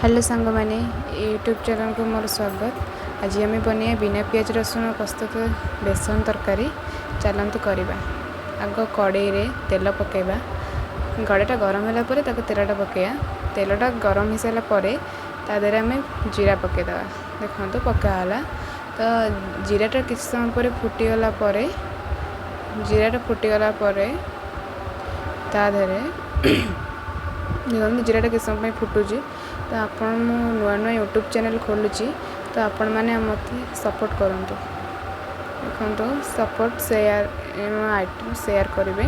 Hello ସାଙ୍ଗମାନେ, YouTube ଚ୍ୟାନେଲ୍କୁ ମୋର ସ୍ୱାଗତ। ଆଜି ଆମେ ବନେଇବା ବିନା ପିଆଜ ରସୁଣ ପ୍ରସ୍ତୁତ ବେସନ ତରକାରୀ। ଚାଲନ୍ତୁ କରିବା। ଆଗ କଡ଼େଇରେ ତେଲ ପକାଇବା। କଡ଼େଇଟା ଗରମ ହେଲା ପରେ ତାକୁ ତେଲଟା ପକାଇବା। ତେଲଟା ଗରମ ହେଇସାରିଲା ପରେ ତା ଦେହରେ ଆମେ ଜିରା ପକାଇଦେବା। ଦେଖନ୍ତୁ, ପକା ହେଲା। ତ ଜିରାଟା କିଛି ସମୟ ପରେ ଫୁଟିଗଲା ପରେ, ଜିରାଟା ଫୁଟିଗଲା ପରେ ତା ଦେହରେ ଦେଖନ୍ତୁ, ଜିରାଟା କିଛି ସମୟ ପାଇଁ ଫୁଟୁଛି। ତ ଆପଣ, ମୁଁ ନୂଆ ନୂଆ ୟୁଟ୍ୟୁବ୍ ଚ୍ୟାନେଲ୍ ଖୋଲୁଛି, ତ ଆପଣମାନେ ମୋତେ ସପୋର୍ଟ କରନ୍ତୁ। ଦେଖନ୍ତୁ, ସପୋର୍ଟ, ସେୟାର, ଆଇଟମ୍ ସେୟାର କରିବେ।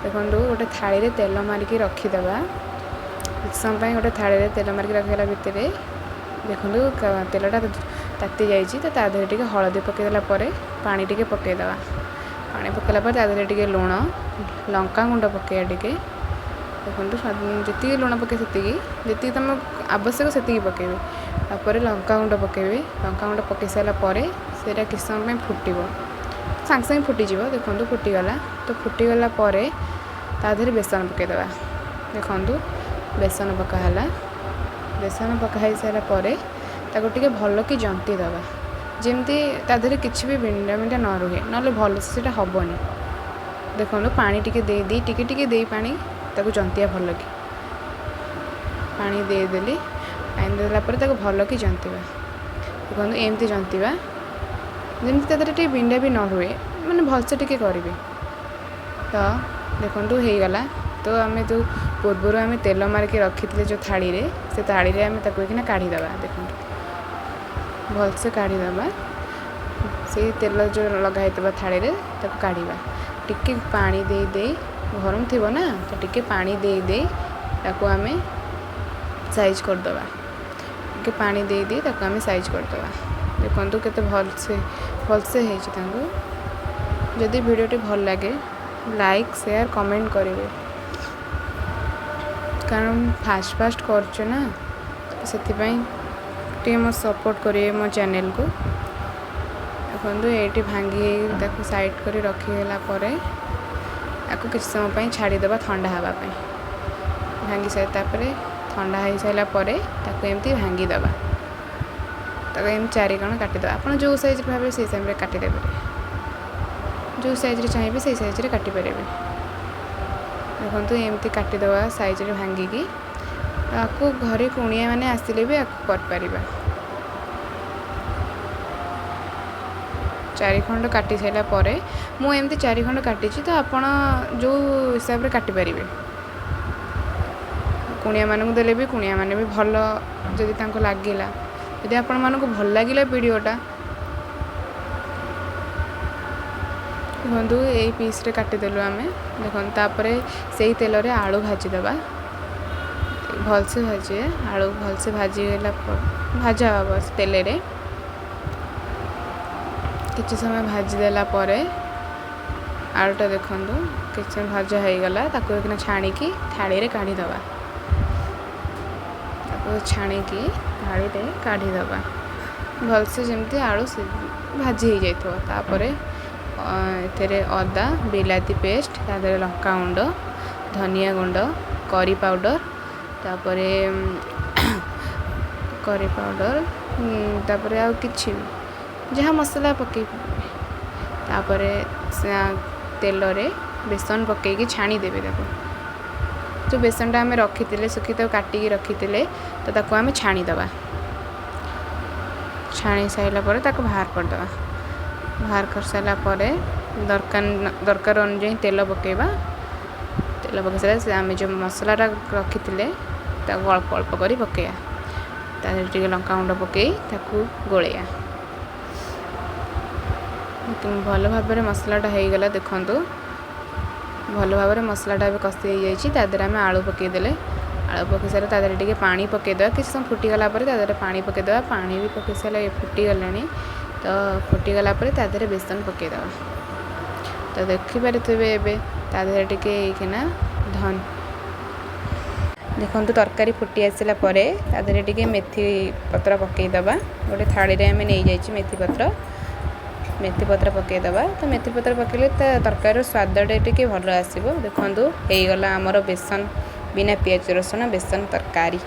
ଦେଖନ୍ତୁ, ଗୋଟେ ଥାଳିରେ ତେଲ ମାରିକି ରଖିଦେବା କିଛି ସମୟ ପାଇଁ। ଗୋଟେ ଥାଳିରେ ତେଲ ମାରିକି ରଖିଦେଲା ଭିତରେ ଦେଖନ୍ତୁ, ତେଲଟା ତାତି ଯାଇଛି। ତ ତା ଦେହରେ ଟିକେ ହଳଦୀ ପକାଇଦେଲା ପରେ ପାଣି ଟିକେ ପକାଇଦେବା। ପାଣି ପକାଇଲା ପରେ ତା ଦେହରେ ଟିକେ ଲୁଣ, ଲଙ୍କା ଗୁଣ୍ଡ ପକାଇବା ଟିକେ। ଦେଖନ୍ତୁ, ଯେତିକି ଲୁଣ ପକାଇବେ ସେତିକି, ଯେତିକି ତୁମ ଆବଶ୍ୟକ ସେତିକି ପକାଇବେ। ତାପରେ ଲଙ୍କା ଗୁଣ୍ଡ ପକାଇବେ। ଲଙ୍କା ଗୁଣ୍ଡ ପକାଇ ସାରିଲା ପରେ ସେଇଟା କିଛି ସମୟ ପାଇଁ ଫୁଟିବ। ସାଙ୍ଗେ ସାଙ୍ଗେ ଫୁଟିଯିବ। ଦେଖନ୍ତୁ, ଫୁଟିଗଲା। ତ ଫୁଟିଗଲା ପରେ ତା ଦେହରେ ବେସନ ପକାଇଦେବା। ଦେଖନ୍ତୁ, ବେସନ ପକା ହେଲା। ବେସନ ପକା ହେଇସାରିଲା ପରେ ତାକୁ ଟିକେ ଭଲକି ଜନ୍ତି ଦେବା, ଯେମିତି ତା ଦେହରେ କିଛି ବି ବିଣ୍ଡା ବିଣ୍ଡା ନ ରୁହେ, ନହେଲେ ଭଲସେ ସେଇଟା ହେବନି। ଦେଖନ୍ତୁ, ପାଣି ଟିକେ ଦେଇ ଦେଇ, ଟିକେ ଟିକେ ଦେଇ ପାଣି ତାକୁ ଜନ୍ତିବା ଭଲକି। ପାଣି ଦେଇଦେଲି। ପାଣି ଦେଲା ପରେ ତାକୁ ଭଲକି ଜନ୍ତିବା। ଦେଖନ୍ତୁ, ଏମିତି ଜନ୍ତିବା ଯେମିତି ତା ଦେହରେ ଟିକେ ବିଣ୍ଡା ବି ନ ରୁହେ, ମାନେ ଭଲସେ ଟିକେ କରିବେ। ତ ଦେଖନ୍ତୁ, ହେଇଗଲା। ତ ଆମେ ଯେଉଁ ପୂର୍ବରୁ ଆମେ ତେଲ ମାରିକି ରଖିଥିଲେ ଯେଉଁ ଥାଳିରେ, ସେ ଥାଳିରେ ଆମେ ତାକୁ ଏଇଖିନା କାଢ଼ିଦେବା। ଦେଖନ୍ତୁ, ଭଲସେ କାଢ଼ିଦେବା। ସେଇ ତେଲ ଯେଉଁ ଲଗା ହେଇଥିବା ଥାଳିରେ ତାକୁ କାଢ଼ିବା। ଟିକେ ପାଣି ଦେଇ ଦେଇ, ଗରମ ଥିବ ନା, ତ ଟିକେ ପାଣି ଦେଇ ଦେଇ ତାକୁ ଆମେ ସାଇଜ୍ କରିଦେବା। ଟିକେ ପାଣି ଦେଇ ଦେଇ ତାକୁ ଆମେ ସାଇଜ୍ କରିଦେବା। ଦେଖନ୍ତୁ, କେତେ ଭଲସେ ଭଲସେ ହେଇଛି ତାଙ୍କୁ। ଯଦି ଭିଡ଼ିଓଟି ଭଲ ଲାଗେ, ଲାଇକ୍, ସେୟାର, କମେଣ୍ଟ କରିବେ, କାରଣ ଫାଷ୍ଟ ଫାଷ୍ଟ କରୁଛୁ ନା, ସେଥିପାଇଁ ଟିକେ ମୋ ସପୋର୍ଟ କରିବେ ମୋ ଚ୍ୟାନେଲ୍କୁ। ଦେଖନ୍ତୁ, ଏଇଠି ଭାଙ୍ଗି ତାକୁ ସାଇଡ଼୍ କରି ରଖିଦେଲା ପରେ ତାକୁ କିଛି ସମୟ ପାଇଁ ଛାଡ଼ିଦେବା ଥଣ୍ଡା ହେବା ପାଇଁ। ଭାଙ୍ଗି ସାରି ତାପରେ ଥଣ୍ଡା ହେଇସାରିଲା ପରେ ତାକୁ ଏମିତି ଭାଙ୍ଗିଦେବା। ତାକୁ ଏମିତି ଚାରିକଣ କାଟିଦେବା। ଆପଣ ଯେଉଁ ସାଇଜ୍ରେ ଭାବିବେ, ସେଇ ସାଇଜ୍ରେ କାଟିଦେବେ। ଯେଉଁ ସାଇଜ୍ରେ ଚାହିଁବେ, ସେଇ ସାଇଜ୍ରେ କାଟିପାରିବେ। ଦେଖନ୍ତୁ, ଏମିତି କାଟିଦେବା ସାଇଜ୍ରେ ଭାଙ୍ଗିକି। ତାକୁ ଘରେ କୁଣିଆମାନେ ଆସିଲେ ବି ଆକୁ କରିପାରିବା। ଚାରି ଖଣ୍ଡ କାଟି ସାରିଲା ପରେ, ମୁଁ ଏମିତି ଚାରି ଖଣ୍ଡ କାଟିଛି, ତ ଆପଣ ଯେଉଁ ହିସାବରେ କାଟିପାରିବେ। କୁଣିଆମାନଙ୍କୁ ଦେଲେ ବି କୁଣିଆମାନେ ବି ଭଲ ଯଦି ତାଙ୍କୁ ଲାଗିଲା, ଯଦି ଆପଣମାନଙ୍କୁ ଭଲ ଲାଗିଲା ଭିଡ଼ିଓଟା। ଦେଖନ୍ତୁ, ଏଇ ପିସ୍ରେ କାଟିଦେଲୁ ଆମେ। ଦେଖନ୍ତୁ, ତାପରେ ସେଇ ତେଲରେ ଆଳୁ ଭାଜିଦେବା। ଭଲସେ ଭାଜିବେ ଆଳୁ। ଭଲସେ ଭାଜିଗଲା, ଭଜା ହେବ ତେଲରେ। କିଛି ସମୟ ଭାଜିଦେଲା ପରେ ଆଳୁଟା ଦେଖନ୍ତୁ, କିଛି ସମୟ ଭଜା ହେଇଗଲା। ତାକୁ ଏକିନା ଛାଣିକି ଥାଳିରେ କାଢ଼ିଦେବା। ତାକୁ ଛାଣିକି ଥାଳିରେ କାଢ଼ିଦେବା ଭଲସେ, ଯେମିତି ଆଳୁ ଭାଜି ହେଇଯାଇଥିବ। ତାପରେ ଏଥିରେ ଅଦା ବିଲାତି ପେଷ୍ଟ, ତା ଦେହରେ ଲଙ୍କାଗୁଣ୍ଡ, ଧନିଆ ଗୁଣ୍ଡ, କରି ପାଉଡ଼ର, ତାପରେ କରି ପାଉଡ଼ର, ତାପରେ ଆଉ କିଛି ଯାହା ମସଲା ପକାଇ, ତାପରେ ତେଲରେ ବେସନ ପକାଇକି ଛାଣିଦେବେ ତାକୁ। ଯେଉଁ ବେସନଟା ଆମେ ରଖିଥିଲେ ଶୁଖି, ତାକୁ କାଟିକି ରଖିଥିଲେ, ତ ତାକୁ ଆମେ ଛାଣିଦେବା। ଛାଣି ସାରିଲା ପରେ ତାକୁ ବାହାର କରିଦେବା। ବାହାର କରିସାରିଲା ପରେ ଦରକାର ଅନୁଯାୟୀ ତେଲ ପକାଇବା। ତେଲ ପକାଇ ସାରିଲା ସେ ଆମେ ଯେଉଁ ମସଲାଟା ରଖିଥିଲେ, ତାକୁ ଅଳ୍ପ ଅଳ୍ପ କରି ପକାଇବା। ତା ଦେହରେ ଟିକେ ଲଙ୍କାଗୁଣ୍ଡ ପକାଇ ତାକୁ ଗୋଳେଇବା। ଭଲ ଭାବରେ ମସଲାଟା ହେଇଗଲା। ଦେଖନ୍ତୁ, ଭଲ ଭାବରେ ମସଲାଟା ଏବେ କଷି ହେଇଯାଇଛି। ତା ଦେହରେ ଆମେ ଆଳୁ ପକାଇଦେଲେ। ଆଳୁ ପକାଇ ସାରିଲା ତା ଦେହରେ ଟିକେ ପାଣି ପକାଇଦେବା। କିଛି ସମୟ ଫୁଟିଗଲା ପରେ ତା ଦେହରେ ପାଣି ପକାଇଦେବା। ପାଣି ବି ପକାଇ ସାରିଲା, ଫୁଟିଗଲାଣି। ତ ଫୁଟିଗଲା ପରେ ତା ଦେହରେ ବେସନ ପକାଇଦେବା। ତ ଦେଖିପାରୁଥିବେ, ଏବେ ତା ଦେହରେ ଟିକେ ଏଇକିନା ଧନ। ଦେଖନ୍ତୁ, ତରକାରୀ ଫୁଟି ଆସିଲା ପରେ ତା ଦେହରେ ଟିକେ ମେଥି ପତ୍ର ପକାଇଦେବା। ଗୋଟେ ଥାଳିରେ ଆମେ ନେଇଯାଇଛି ମେଥି ପତ୍ର। ମେଥି ପତ୍ର ପକାଇଦେବା। ତ ମେଥି ପତ୍ର ପକାଇଲେ ତା ତରକାରୀର ସ୍ୱାଦଟା ଟିକେ ଭଲ ଆସିବ। ଦେଖନ୍ତୁ, ହେଇଗଲା ଆମର ବେସନ, ବିନା ପିଆଜ ରସୁଣ ବେସନ ତରକାରୀ।